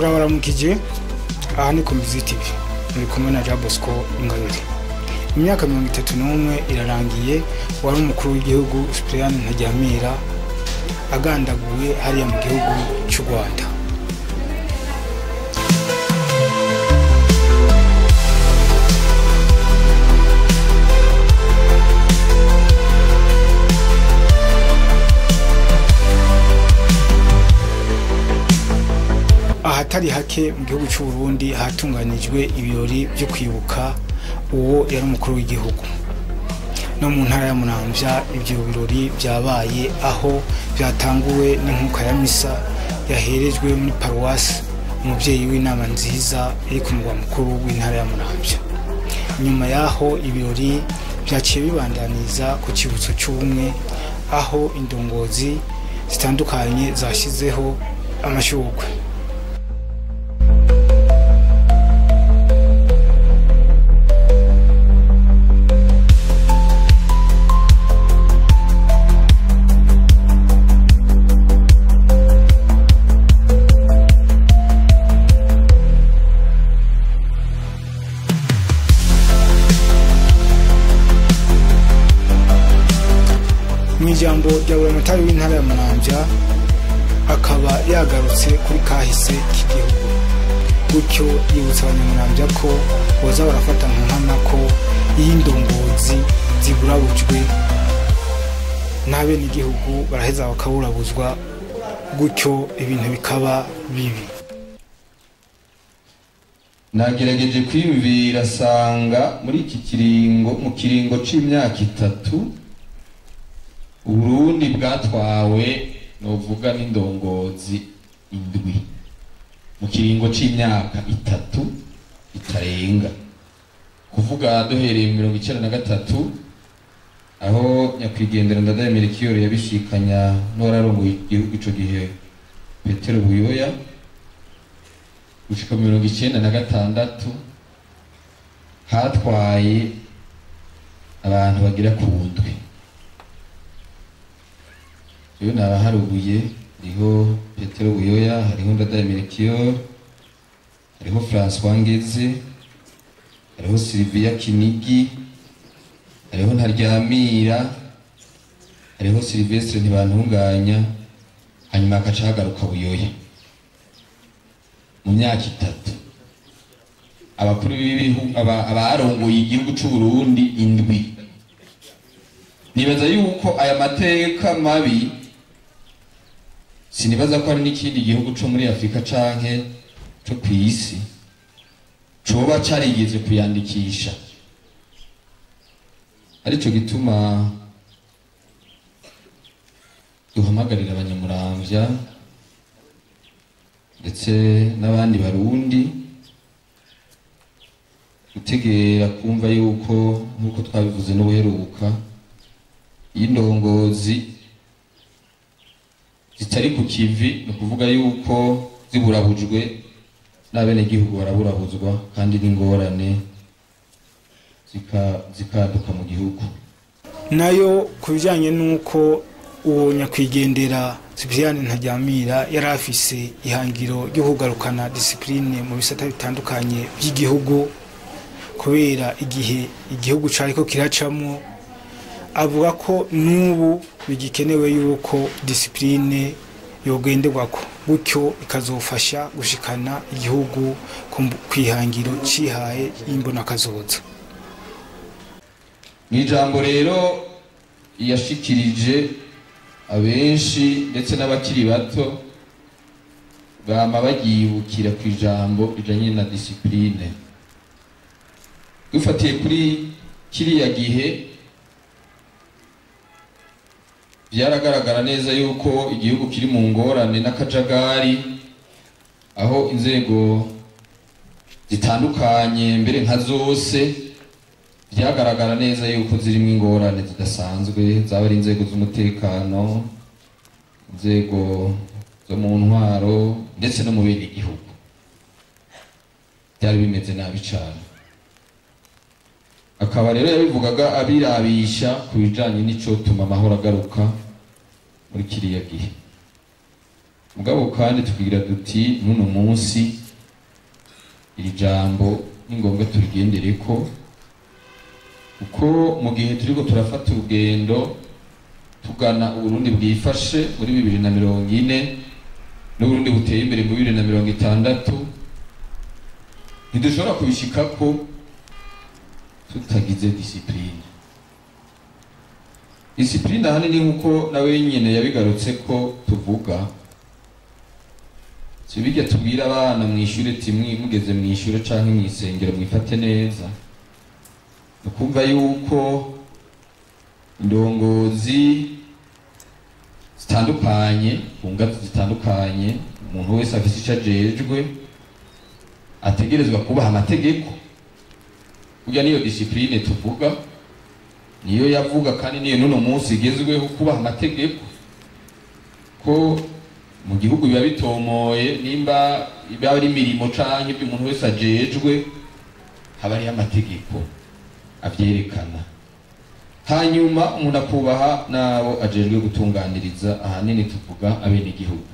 Turabaramukije, aha ni ku Mizi TV, muri kumwe na Jean Bosco Ingabire. Imyaka 31 irarangiye wari umukuru w'igihugu Cyprien Ntaryamira agandaguwe hariya mu gihugu cy'u Rwanda. Ahatari hake mu gihugu cy'u Burundi hatunganijwe ibirori byo kwibuka uwo yari umukuru w'igihugu. No mu ntara ya Muramvya ibyo birori byabaye, aho byatanguwe n'inkuka ya misa yaherejwe muri paruwasi Umuvyeyi w'Inama Nziza iri ku mugwa mukuru w'intara ya Muramvya. Nyuma yaho ibirori byaciye bibandaniza ku cibutso c'ubumwe, aho indongozi zitandukanye zashizeho amashurwe. Mw'ijambo rya buramatari w'intara ya Muramvya akaba yagarutse kuri kahise k'igihugu, gutyo yibutsa abanyamuramvya ko boza barafata nka nkana ko iyo indongozi ziburabujwe n'abenegihugu baraheza bakaburabuzwa, gutyo ibintu bikaba bibi. Nagerageje kwiyumvira sanga muri iki kiringo, mu kiringo c'imyaka 3, Uburundi bwatwawe novuga n'indongozi 7 mu kiringo c'imyaka 3 itarenga, kuvuga duhereye mu 1993 aho nyakwigendera Ndadaye Melchior yabishikanya n'uwararongoye igihugu ico gihe Petero Buyoya, gushika mu 1996 hatwaye abantu bagira ku 7. Iyo nabaharuguye hariho Petero Buyoya, hariho Ndadaye Melchior, hariho François Ngeze, hariho Sylvia Kinigi, hariho Ntaryamira, hariho Sylvestre Ntibantunganya, hanyuma hagaca hagaruka Buyoya. Mu myaka 3 abakuru b'ibihugu abarongoye igihugu c'u Burundi 7. Nibaza yuko aya mateka mabi sinibaza ko ari n'ikindi gihugu co muri Afrika canke co kw'isi coba carigeze kuyandikisha. Arico gituma duhamagarira abanyamuramvya ndetse n'abandi Barundi gutegera kumva yuko nk'uko twabivuze n'ubuheruka, indongozi zitari ku kivi, ni ukuvuga yuko ziburabujwe n'abenegihugu baraburabuzwa, kandi n'ingorane zikaduka mu gihugu. Nayo ku bijanye n'uko uwo nyakwigendera Cyprien Ntaryamira yari afise ihangiro ryo kugarukana discipline mu bisata bitandukanye by'igihugu, kubera igihe igihugu cariko kiracamwo, avuga ko n'ubu bigikenewe yuko discipline yogenderwako, gutyo ikazofasha gushikana igihugu kwihangiro cihaye imbonakazoza. Mw'ijambo rero yashikirije abenshi ndetse n'abakiri bato bama bagiyibukira ku ijambo rijanye na discipline. Dufatiye kuri kiriya gihe byaragaragara neza yuko igihugu kiri mu ngorane n'akajagari, aho inzego zitandukanye mbere nka zose byagaragara neza yuko zirimo ingorane zidasanzwe, zaba ari inzego z'umutekano, inzego zo mu ntwaro ndetse no mu bindi gihugu. Byari bimeze nabi cyane. Akaba rero yabivugaga abirabisha ku bijanye n'ico tuma amahoro agaruka muri kiriya gihe. Mugabo kandi tukigira duti n'uno munsi iri jambo ni ngombwa turigendereko, kuko mu gihe turiko turafata urugendo tugana Uburundi bwifashe muri 2040 n'Uburundi buteye imbere muri 2060, ntidushobora kubishikako tutagize discipline. Discipline ahanini nkuko nawe nyene yabigarutse ko tuvuga, si bijya tubwira abana mw'ishure timwe mugeze mw'ishure canke mw'isengero mwifate neza. Nukumva yuko indongozi zitandukanye ku ngazi zitandukanye, umuntu wese afise ico ajejwe ategerezwa kubaha amategeko. Burya niyo discipline tuvuga, niyo yavuga kandi niyo n'uno munsi igezweho, kubaha amategeko. Ko mu gihugu biba bitomoye, nimba biba ari imirimo canke ibyo umuntu wese ajejwe, haba hariho amategeko avyerekana. Hanyuma umuntu akubaha n'abo ajejwe gutunganiriza, ahanini tuvuga abenegihugu.